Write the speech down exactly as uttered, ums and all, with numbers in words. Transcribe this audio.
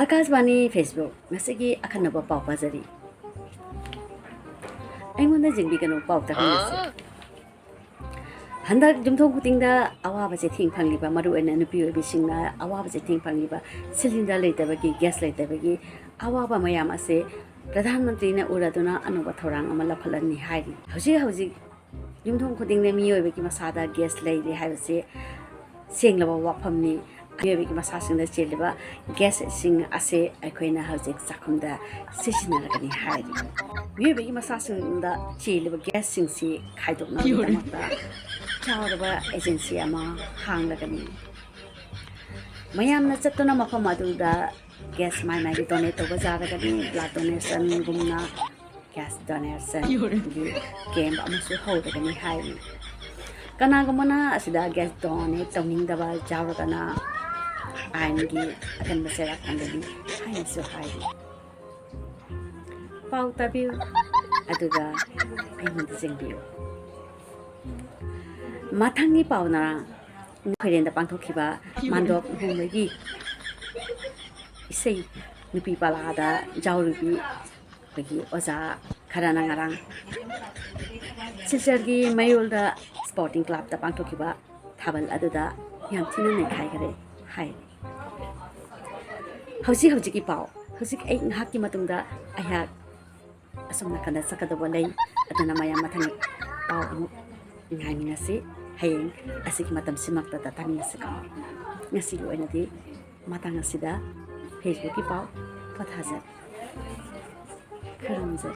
ꯑꯥꯀꯥꯁꯕꯥꯅꯤ Facebook, ꯉꯁꯤꯒꯤ ꯑꯈꯟꯅꯕ ꯄꯥꯎ ꯄꯥꯖꯔꯤ꯫ ꯑꯩꯉꯣꯟꯗ ꯌꯦꯡꯕꯤꯒꯅꯨ, ꯄꯥꯎ ꯇꯥꯕꯤꯔꯁꯤ꯫ ꯍꯟꯗꯛ ꯌꯨꯝꯊꯣꯡ ꯈꯨꯗꯤꯡꯗ ꯑꯋꯥꯕ ꯆꯩꯊꯦꯡ ꯐꯪꯂꯤꯕ, ꯃꯔꯨꯑꯣꯏꯅ ꯅꯨꯄꯤ ꯑꯣꯏꯕꯤꯁꯤꯡꯅ ꯑꯋꯥꯕ ꯆꯩꯊꯦꯡ ꯐꯪꯂꯤꯕ, ꯁꯤꯂꯤꯟꯗꯔ ꯂꯩꯇꯕꯒꯤ, ꯒ꯭ꯌꯥꯁ ꯂꯩꯇꯕꯒꯤ ꯑꯋꯥꯕ ꯃꯌꯥꯝ ꯑꯁꯦ ꯄ꯭ꯔꯙꯥꯟ ꯃꯟꯇ꯭ꯔꯤꯅ ꯎꯔꯗꯨꯅ ꯑꯅꯧꯕ ꯊꯧꯔꯥꯡ ꯑꯃ ꯂꯧꯈꯠꯂꯅꯤ ꯍꯥꯏꯔꯤ꯫ ꯍꯧꯖꯤꯛ ꯍꯧꯖꯤꯛ ꯌꯨꯝꯊꯣꯡ ꯈꯨꯗꯤꯡꯗ ꯃꯤꯑꯣꯏꯕꯒꯤ ꯃꯁꯥꯗ ꯒ꯭ꯌꯥꯁ ꯂꯩꯔꯦ ꯍꯥꯏꯕꯁꯤ ꯁꯦꯡꯂꯕ ꯋꯥꯐꯝꯅꯤ꯫ ꯃꯤꯑꯣꯏꯕꯒꯤ ꯃꯁꯥꯁꯤꯡꯗ ꯆꯦꯜꯂꯤꯕ ꯒ꯭ꯌꯥꯁꯁꯤꯡ ꯑꯁꯦ ꯑꯩꯈꯣꯏꯅ ꯍꯧꯖꯤꯛ ꯆꯥꯛꯈꯨꯝꯗ ꯁꯤꯖꯤꯟꯅꯔꯒꯅꯤ ꯍꯥꯏꯔꯤ꯫ ꯃꯤꯑꯣꯏꯕꯒꯤ ꯃꯁꯥꯁꯤꯡꯗ ꯆꯦꯜꯂꯤꯕ ꯒ꯭ꯌꯥꯁꯁꯤꯡꯁꯤ ꯈꯥꯏꯗꯣꯛꯅꯕꯒꯤꯗꯃꯛꯇ ꯆꯥꯎꯔꯕ ꯑꯦꯖꯦꯟꯁꯤ ꯑꯃ ꯍꯥꯡꯂꯒꯅꯤ꯫ ꯃꯌꯥꯝꯅ ꯆꯠꯇꯨꯅ ꯃꯐꯝ ꯑꯗꯨꯗ ꯒ꯭ꯌꯥꯁ ꯃꯥꯏ ꯃꯥꯏꯒꯤ ꯗꯣꯅꯦꯠ ꯇꯧꯕ ꯌꯥꯔꯒꯅꯤ꯫ ꯕ꯭ꯂꯗ ꯗꯣꯅꯦꯁꯟꯒꯨꯝꯅ ꯒ꯭ꯌꯥꯁ ꯗꯣꯅꯦꯁꯟꯒꯤ ꯀꯦꯝꯞ ꯑꯃꯁꯨ ꯍꯧꯔꯒꯅꯤ ꯍꯥꯏꯔꯤ꯫ ꯀꯅꯥꯒꯨꯝꯕꯅ ꯑꯁꯤꯗ ꯒ꯭ꯌꯥꯁ ꯗꯣꯅꯦꯠ ꯇꯧꯅꯤꯡꯗꯕ ꯌꯥꯎꯔꯒꯅ ꯑꯥꯏꯟꯒꯤ ꯑꯀꯟꯕ ꯆꯩꯔꯥꯛ ꯐꯪꯒꯅꯤ ꯍꯥꯏꯅꯁꯨ ꯍꯥꯏꯔꯤ꯫ ꯄꯥꯎ ꯇꯥꯕꯤꯌꯨ, ꯑꯗꯨꯒ ꯑꯩꯉꯣꯟꯗ ꯆꯦꯡꯕꯤꯌꯨ꯫ ꯃꯊꯪꯒꯤ ꯄꯥꯎꯅ ꯈꯣꯏꯔꯦꯟꯗ ꯄꯥꯡꯊꯣꯛꯈꯤꯕ ꯃꯥꯟꯗꯣꯞ ꯂꯨꯍꯣꯡꯕꯒꯤ ꯏꯁꯩ ꯅꯨꯄꯤ ꯄꯂꯥꯗ ꯌꯥꯎꯔꯤꯕꯤ ꯑꯩꯈꯣꯏꯒꯤ ꯑꯣꯖꯥ ꯈꯔꯅ ꯉꯔꯥꯡ ꯁꯤꯜꯆꯔꯒꯤ ꯃꯌꯣꯜꯗ ꯁ꯭ꯄꯣꯔꯇꯤꯡ ꯀ꯭ꯂꯕꯇ ꯄꯥꯡꯊꯣꯛꯈꯤꯕ ꯊꯥꯕꯜ ꯑꯗꯨꯗ ꯌꯥꯝ ꯊꯤꯅ ꯅꯩꯈꯥꯏꯈꯔꯦ ꯍꯥꯏꯔꯤ꯫ ꯍꯧꯖꯤꯛ ꯍꯧꯖꯤꯛꯀꯤ ꯄꯥꯎ꯫ ꯍꯧꯖꯤꯛ ꯑꯩ ꯉꯥꯏꯍꯥꯛꯀꯤ ꯃꯇꯨꯡꯗ ꯑꯩꯍꯥꯛ ꯑꯁꯣꯝ ꯅꯥꯀꯟꯗ ꯆꯠꯀꯗꯧꯕ ꯂꯩ꯫ ꯑꯗꯨꯅ ꯃꯌꯥꯝ ꯃꯊꯪꯒꯤ ꯄꯥꯎ ꯑꯃꯨꯛ ꯉꯥꯏꯃꯤꯟꯅꯁꯤ꯫ ꯍꯌꯦꯡ ꯑꯁꯤꯒꯤ ꯃꯇꯝꯁꯤꯃꯛꯇꯗ ꯇꯥꯃꯤꯟꯅꯁꯤꯀꯣ꯫ ꯉꯁꯤꯒꯤ ꯑꯣꯏꯅꯗꯤ ꯃꯇꯥꯡ ꯑꯁꯤꯗ Facebookꯀꯤ ꯄꯥꯎ ꯄꯣꯊꯥꯖꯔꯦ꯫ ꯈꯨꯔꯨꯝꯖꯔꯤ꯫